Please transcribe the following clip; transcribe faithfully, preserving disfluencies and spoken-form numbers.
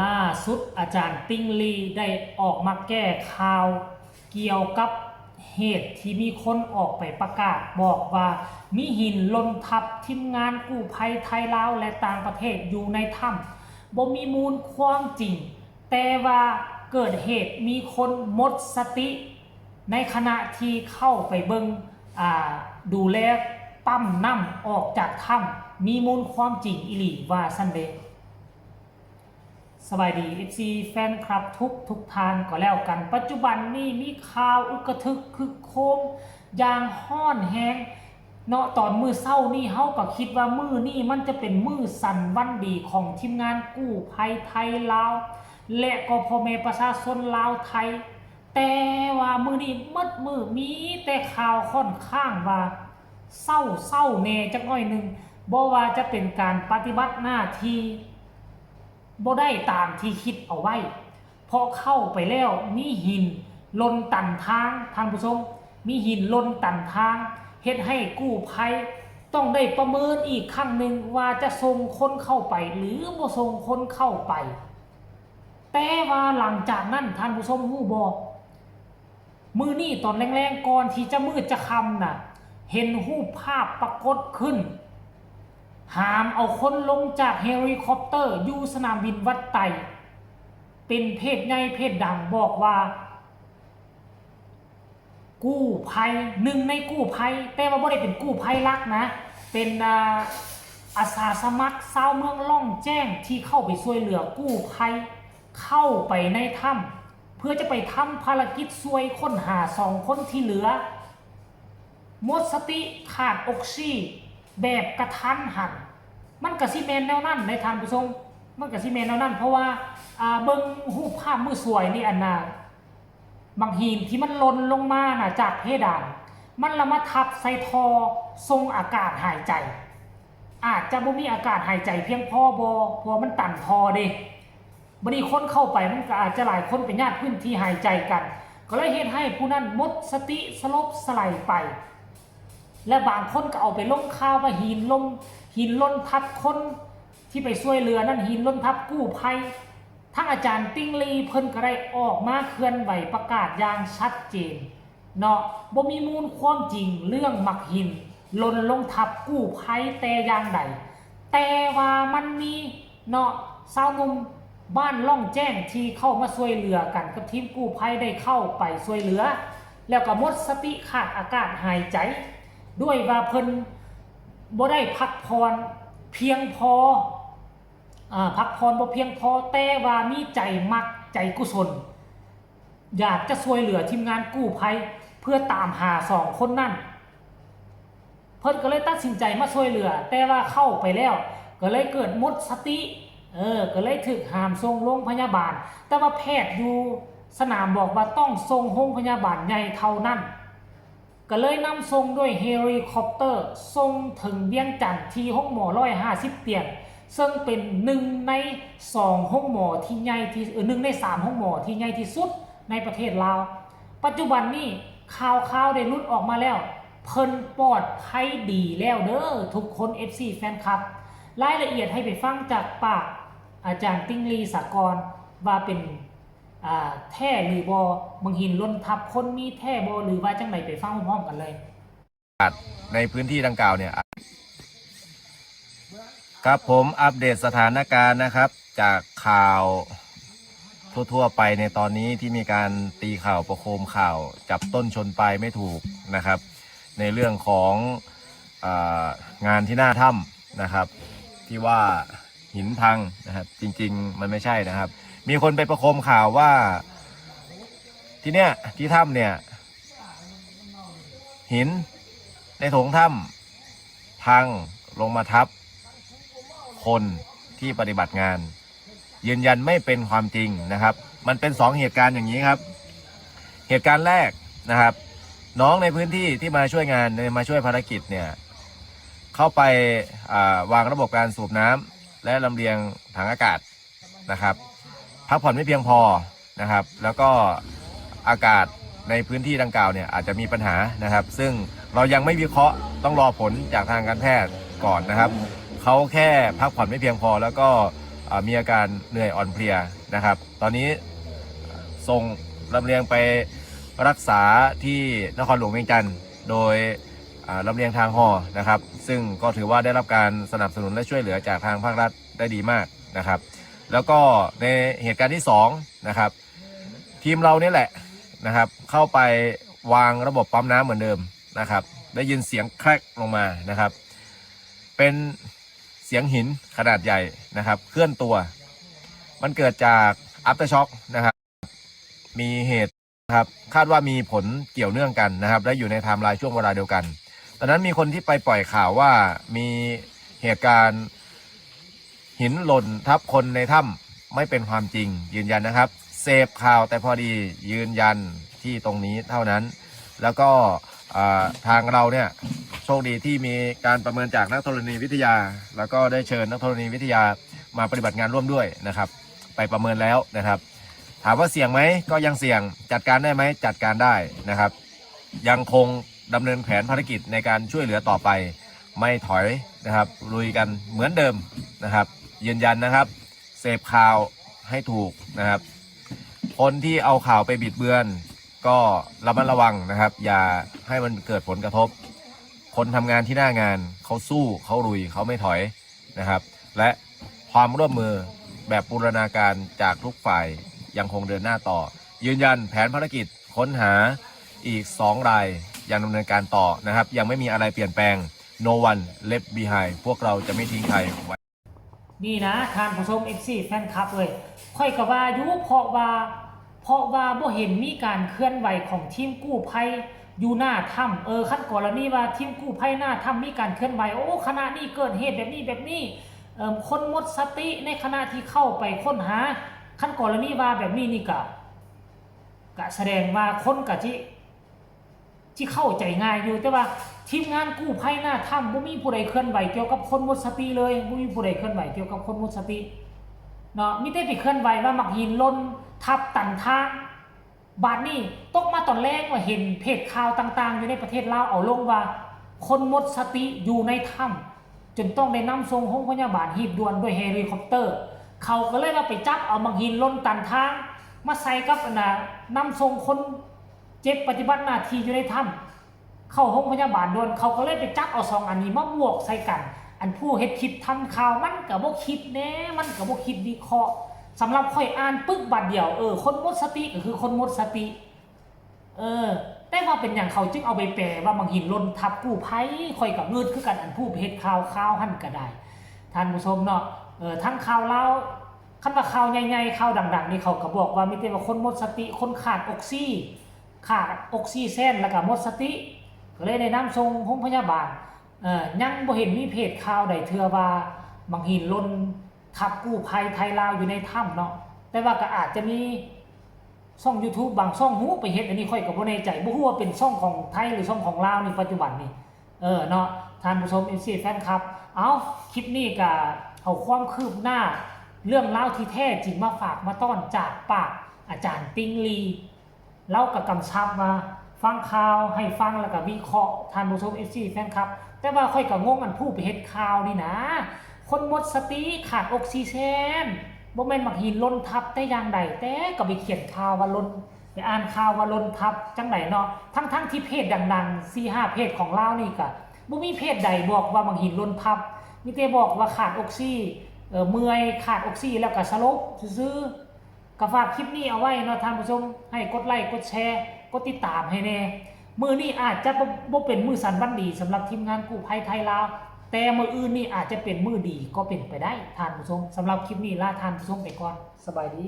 ล่าสุดอาจารย์ติงลีได้ออกมาแก้ข่าวเกี่ยวกับเหตุที่มีคนออกไปประกาศบอกว่ามีหินหล่นทับทีมงานกู้ภัยไทยลาวและต่างประเทศอยู่ในถ้ำ บ่มีมูลความจริง แต่ว่าเกิดเหตุมีคนหมดสติ ในขณะที่เข้าไปเบิ่ง อ่า ดูแลปั๊มน้ำออกจากถ้ำ มีมูลความจริงอีหลีว่าซั่นเด้ สบายดี เอฟซี แฟนคลับทุกทุกท่านก็แล้วกัน ปัจจุบันนี้มีข่าวอึกกระทึกครึกโครมอย่างฮ้อนแฮงเนาะ ตอนมื้อเช้านี้เฮาก็คิดว่ามื้อนี้มันจะเป็นมื้อสันวันดีของทีมงานกู้ภัยไทยลาว และก็พ่อแม่ประชาชนลาวไทย แต่ว่ามื้อนี้หมดมื้อมีแต่ข่าวค่อนข้างว่าเศร้าๆแหน่จักหน่อยหนึ่ง บ่ว่าจะเป็นการปฏิบัติหน้าที่บ่ได้ตามที่คิดเอาไว้ เพราะเข้าไปแล้วมีหินหล่นตันทาง ท่านผู้ชม มีหินหล่นตันทาง เฮ็ดให้กู้ภัยต้องได้ประเมินอีกครั้งหนึ่งว่าจะส่งคนเข้าไปหรือบ่ส่งคนเข้าไป แต่ว่าหลังจากนั้นท่านผู้ชมฮู้บ่ มื้อนี้ตอนแลงๆก่อนที่จะมืดจะค่ำน่ะ เห็นรูปภาพปรากฏขึ้น หามเอาคนลงจากเฮลิคอปเตอร์อยู่สนามบินวัดไต เป็นเพจใหญ่เพจดังบอกว่า กู้ภัย หนึ่งในกู้ภัย แต่ว่าบ่ได้เป็นกู้ภัยหลักนะ เป็น อ่า อาสาสมัครชาวเมืองล่องแจ้งที่เข้าไปช่วยเหลือกู้ภัย เข้าไปในถ้ำเพื่อจะไปทำภารกิจช่วยค้นหาสองคนที่เหลือ หมดสติขาดออกซิแบบกระทันหัน มันก็สิแม่นแนวนั้นในท่านผู้ชม มันก็สิแม่นแนวนั้น เพราะว่า อ่า เบิ่งรูปภาพมื้อช่วยนี่อันน่ะ บักหินที่มันหล่นลงมาน่ะจากเพดาน มันละมาทับใส่ท่อส่งอากาศหายใจ อาจจะบ่มีอากาศหายใจเพียงพอบ่ เพราะว่ามันตันท่อเด้ บัดนี้คนเข้าไปมันก็อาจจะหลายคนเป็นญาติพื้นที่หายใจกัน ก็เลยเฮ็ดให้ผู้นั้นหมดสติสลบสลายไป และบางคนก็เอาไปลงข่าวว่าหินลง หินหล่นทับคนที่ไปช่วยเหลือนั่น หินหล่นทับกู้ภัย ทั้งอาจารย์ติงลีเพิ่นก็ได้ออกมาเคลื่อนไหวประกาศอย่างชัดเจนเนาะ บ่มีมูลความจริงเรื่องบักหินหล่นลงทับกู้ภัยแต่อย่างใด แต่ว่ามันมีเนาะ ชาวหนุ่มบ้านล่องแจ้งที่เข้ามาช่วยเหลือกันกับทีมกู้ภัยได้เข้าไปช่วยเหลือ แล้วก็หมดสติขาดอากาศหายใจ ด้วยว่าเพิ่นบ่ได้พักผ่อนเพียงพอ อ่า พักผ่อนบ่เพียงพอ แต่ว่ามีใจมักใจกุศล อยากจะช่วยเหลือทีมงานกู้ภัยเพื่อตามหาสองคนนั่น เพิ่นก็เลยตัดสินใจมาช่วยเหลือ แต่ว่าเข้าไปแล้วก็เลยเกิดหมดสติ เออ ก็เลยถูกหามส่งโรงพยาบาล แต่ว่าแพทย์อยู่สนามบอกว่าต้องส่งโรงพยาบาลใหญ่เท่านั้น ก็เลยนำส่งด้วยเฮลิคอปเตอร์ส่งถึงเวียงจันทน์ที่โรงหมอร้อยห้าสิบเตียง ซึ่งเป็นหนึ่งในสองโรงหมอที่ใหญ่ที่ เออ หนึ่งในสามโรงหมอที่ใหญ่ที่สุดในประเทศลาว ปัจจุบันนี้ข่าวข่าวได้หลุดออกมาแล้ว เพิ่นปลอดภัยดีแล้วเด้อทุกคน เอฟซี แฟนคลับ รายละเอียดให้ไปฟังจากปากอาจารย์ติงลีสากร ว่าเป็น อ่า แท้หรือบ่ บักหินหล่นทับคนมีแท้บ่ หรือว่าจั่งใด ไปฟังพร้อมๆกันเลย ในพื้นที่ดังกล่าวเนี่ย ครับ ผมอัปเดตสถานการณ์นะครับ จากข่าวทั่วๆไปในตอนนี้ที่มีการตีข่าวประโคมข่าวจับต้นชนปลายไม่ถูกนะครับ ในเรื่องของอางานที่หน้าถ้ำนะครับ ที่ว่าหินพังนะครับ จริงๆมันไม่ใช่นะครับ มีคนไปประโคมข่าวว่าที่เนี่ยที่ถ้ำเนี่ย หินในโถงถ้ำพังลงมาทับคนที่ปฏิบัติงาน ยืนยันไม่เป็นความจริงนะครับ มันเป็นสองเหตุการณ์อย่างนี้ครับ เหตุการณ์แรกนะครับ น้องในพื้นที่ที่มาช่วยงานมาช่วยภารกิจเนี่ย เข้าไปวางระบบการสูบน้ำและลำเลียงถังอากาศนะครับ พักผ่อนไม่เพียงพอนะครับ แล้วก็อากาศในพื้นที่ดังกล่าวเนี่ยอาจจะมีปัญหานะครับ ซึ่งเรายังไม่วิเคราะห์ ต้องรอผลจากทางการแพทย์ก่อนนะครับ เขาแค่พักผ่อนไม่เพียงพอ แล้วก็ อ่ามีอาการเหนื่อยอ่อนเพลียนะครับ ตอนนี้ส่งลำเลียงไปรักษาที่นครหลวงเวียงจันทร์ โดยอ่าลำเลียงทางฮอนะครับ ซึ่งก็ถือว่าได้รับการสนับสนุนและช่วยเหลือจากทางภาครัฐได้ดีมากนะครับ แล้วก็ในเหตุการณ์ที่สองนะครับ ทีมเราเนี่ยแหละนะครับ เข้าไปวางระบบปั๊มน้ำเหมือนเดิมนะครับ ได้ยินเสียงแครกลงมานะครับ เป็นเสียงหินขนาดใหญ่นะครับ เคลื่อนตัว มันเกิดจาก aftershock นะครับ มีเหตุนะครับ คาดว่ามีผลเกี่ยวเนื่องกันนะครับ และอยู่ในไทม์ไลน์ช่วงเวลาเดียวกัน ตอนนั้นมีคนที่ไปปล่อยข่าวว่ามีเหตุการณ์หินหล่นทับคนในถ้ำ ไม่เป็นความจริง ยืนยันนะครับ เสพข่าวแต่พอดี ยืนยันที่ตรงนี้เท่านั้น แล้วก็อ่าทางเราเนี่ยโชคดีที่มีการประเมินจากนักธรณีวิทยา แล้วก็ได้เชิญนักธรณีวิทยามาปฏิบัติงานร่วมด้วยนะครับ ไปประเมินแล้วนะครับ ถามว่าเสี่ยงไหม ก็ยังเสี่ยง จัดการได้ไหม จัดการได้นะครับ ยังคงดำเนินแผนภารกิจในการช่วยเหลือต่อไป ไม่ถอยนะครับ ลุยกันเหมือนเดิมนะครับ ยืนยันนะครับ เสพข่าวให้ถูกนะครับ คนที่เอาข่าวไปบิดเบือน ก็ระมัดระวังนะครับ อย่าให้มันเกิดผลกระทบ คนทำงานที่หน้างานเขาสู้เขาลุยเขาไม่ถอยนะครับ และความร่วมมือแบบบูรณาการจากทุกฝ่ายยังคงเดินหน้าต่อ ยืนยันแผนภารกิจค้นหาอีกสองรายยังดำเนินการต่อนะครับ ยังไม่มีอะไรเปลี่ยนแปลง no one left behind พวกเราจะไม่ทิ้งใครไว้ นี่นะท่านผู้ชม เอฟซี แฟนคลับเอ้ย ข้อยก็ว่าอยู่ เพราะว่า เพราะว่าบ่เห็นมีการเคลื่อนไหวของทีมกู้ภัยอยู่หน้าถ้ำ เออ คันกรณีว่าทีมกู้ภัยหน้าถ้ำมีการเคลื่อนไหว โอ้ ขณะนี้เกิดเหตุแบบนี้แบบนี้ เอิ่ม คนหมดสติในขณะที่เข้าไปค้นหา คันกรณีว่าแบบนี้นี่ก็ ก็แสดงว่าคนก็สิ สิเข้าใจง่ายอยู่ แต่ว่าทีมงานกู้ภัยหน้าถ้ำบ่มีผู้ใดเคลื่อนไหวเกี่ยวกับคนหมดสติเลย บ่มีผู้ใดเคลื่อนไหวเกี่ยวกับคนหมดสติเนาะ มีแต่ไปเคลื่อนไหวว่าหมากหินหล่นทับตันทาง บาดนี้ตกมาตอนแลงว่าเห็นเพจข่าวต่างๆ อยู่ในประเทศลาวเอาลงว่า คนหมดสติอยู่ในถ้ำ จนต้องได้นำส่งโรงพยาบาลหีบด่วนด้วยเฮลิคอปเตอร์ เขาก็เลยว่าไปจับเอาหมากหินหล่นตันทาง มาใส่กับอันน่ะนำส่งคนเจ็บปฏิบัติหน้าที่อยู่ในถ้ำเข้าโรงพยาบาลด่วน เขาก็เลยไปจับเอาสองอันนี้มาบวกใส่กัน อันผู้เฮ็ดคลิปทำข่าวมันก็บ่คิดแหน่ มันก็บ่คิดวิเคราะห์ สำหรับข้อยอ่านปึ๊บบาดเดียว เออ คนหมดสติก็คือคนหมดสติ เออ แต่ว่าเป็นหยังเขาจึงเอาไปแปลว่าหมากหินหล่นทับกู้ภัย ข้อยก็งืดคือกัน อันผู้ไปเฮ็ดข่าวข่าวหั่นก็ได้ ท่านผู้ชมเนาะ เออ ทั้งข่าวลาว คันว่าข่าวใหญ่ๆ ข่าวดังๆ นี่เขาก็บอกว่ามีแต่ว่าคนหมดสติ คนขาดออกซิ ขาดออกซิเจน แล้วก็หมดสติ ก็เลยได้นำส่งโรงพยาบาล เอ่อ ยังบ่เห็นมีเพจข่าวใดเทื่อว่าหมากหินหล่นทับกู้ภัยไทยลาวอยู่ในถ้ำเนาะ แต่ว่าก็อาจจะมีช่อง YouTube บางช่องฮู้ไปเฮ็ด อันนี้ข้อยก็บ่แน่ใจ บ่ฮู้ว่าเป็นช่องของไทยหรือช่องของลาวนี่ปัจจุบันนี่ เออเนาะ ท่านผู้ชม เอฟซี แฟนคลับ เอ้า คลิปนี้ก็เอาความคืบหน้า เรื่องราวที่แท้จริงมาฝากมาต้อนจากปากอาจารย์ติ๊งลี ลาวก็กำชับว่าฟังข่าวให้ฟังแล้วก็วิเคราะห์ ท่านผู้ชม เอฟซี แฟนคลับ แต่ว่าข้อยก็งงอันผู้ไปเฮ็ดข่าวนี่นะ คนหมดสติขาดออกซิเจน บ่แม่นหมากหินหล่นทับแต่อย่างใด แต่ก็ไปเขียนข่าวว่าหล่น ไปอ่านข่าวว่าหล่นทับจั่งใดเนาะ ทั้งๆที่เพจดังๆ สี่ห้าเพจของลาวนี่ก็บ่มีเพจใดบอกว่าหมากหินหล่นทับ มีแต่บอกว่าขาดออกซิ เอ่อ เมื่อยขาดออกซิแล้วก็สลบซื่อๆ ก็ฝากคลิปนี้เอาไว้เนาะท่านผู้ชม ให้กดไลค์กดแชร์ กดติดตามให้แน่ มื้อนี้อาจจะบ่ บ่เป็นมื้อสันวันดีสำหรับทีมงานกู้ภัยไทยลาว แต่มื้ออื่นนี่อาจจะเป็นมื้อดีก็เป็นไปได้ท่านผู้ชม สำหรับคลิปนี้ลาท่านผู้ชมไปก่อน สบายดี